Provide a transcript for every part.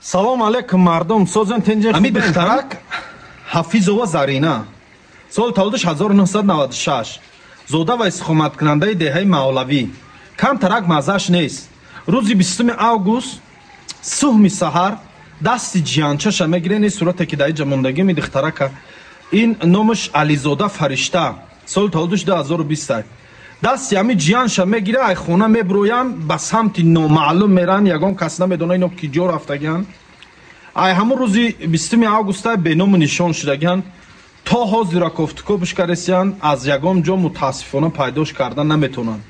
Салом алейкум, мардум, созен, тинҷен? Ами духтарак Ҳафизова Зарина, соли таваллудаш 1996, зода ва истиқоматкунандаи деҳаи Мавлавӣ. Камтарак маззаш нест. Рӯзи 20 август суҳми саҳар дасти ҷиянчаша мегирен. Ин сурате ки дар иҷа мондагим, и духтарака, ин номаш Ализода Фаришта, соли таваллудаш 2020. Дасти ҳами ҷиянша мегира, ай хона меброянд, ба самти номаълум меранд, ягон кас намедона ино ки ҷо рафтагианд. Ай ҳамун рӯзи 20 августа беному нишон шудагианд. То ҳозира кофтукобш каресиянд, аз ягон ҷо мутаассифона пайдош карда наметонанд.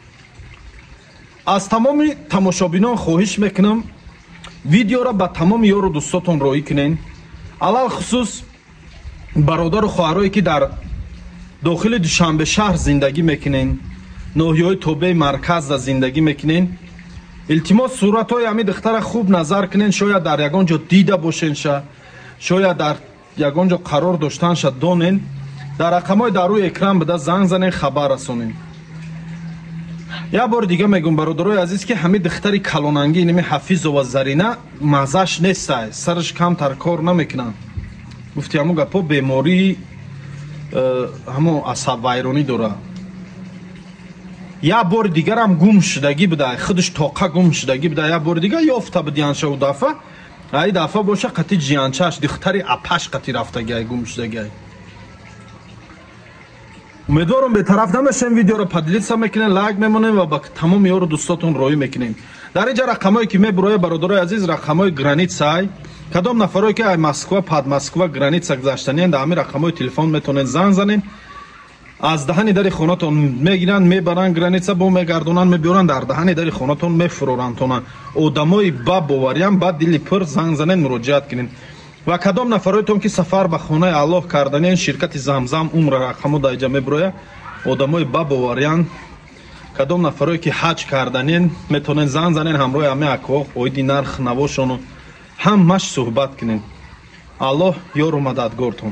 Аз тамоми тамошобинон хоҳиш мекунам, видеоро ба тамоми ёру дӯстотон роҳӣ кунен, алалхусус бародару хоҳарое, ки дар дохили Душанбе шаҳр зиндагӣ мекунен, ноҳияҳои тобеи марказда зиндагӣ мекунен. Илтимос, суратҳои ҳамин духтара хуб назар кунен, шояд дар ягон ҷо дида бошенша, шояд дар ягон ҷо қарор доштанша донен. Дар рақамҳои дар рӯи экран буда занг занен, хабар расонен. Як бори дига мегӯм, бародарои азиз, ки ҳамин духтари калонангӣ, инами Ҳафизова Зарина, маззаш нестай, сараш камтар кор намекунад. Гуфти ҳамун гапҳо, бемории ҳамон асабвайронӣ дорад. Як бори дигарам гум шудагӣ буда, худаш тоқа гум шудагӣ буда, як бори дигар ёфта будиянша у дафъа. Ай дафъа боша қати ҷиянчааш, духтари апаш қати рафтагиай, гум шудагиай. Умедворам, бетараф намешем, видеоро поделиться мекунем, лайк мемонем ва ба тамоми ёру дӯстотон роҳӣ мекунем. Дар инҷа рақамҳое ки мебуроя, бародарои азиз, рақамҳои границаай. Кадом нафарое ки ай Москва, Подмосква граница гузаштаниен, дар ҳамин рақамҳои телефон метавонед занг занед. Аз даҳани дари хонатон мегиранд, мебаранд граница, бо мегардонанд, мебиёранд, дар даҳани дари хонатон мефурорандтона. Одамои ба бовариам, ба дили пур занг занед, муроҷиат кунед. Ва кадом нафароетон ки сафар ба хонаи Аллоҳ карданиен, ширкати Замзам Умра, рақамҳо дар иҷа мебироя, одамои ба бовариан. Кадом нафарое ки ҳаҷ карданien, метавонед занг занед, ҳамроҳи ҳамаи акҳо оиди нарх навошону ҳамаш суҳбат кунед. Аллоҳ ёру мададгортон.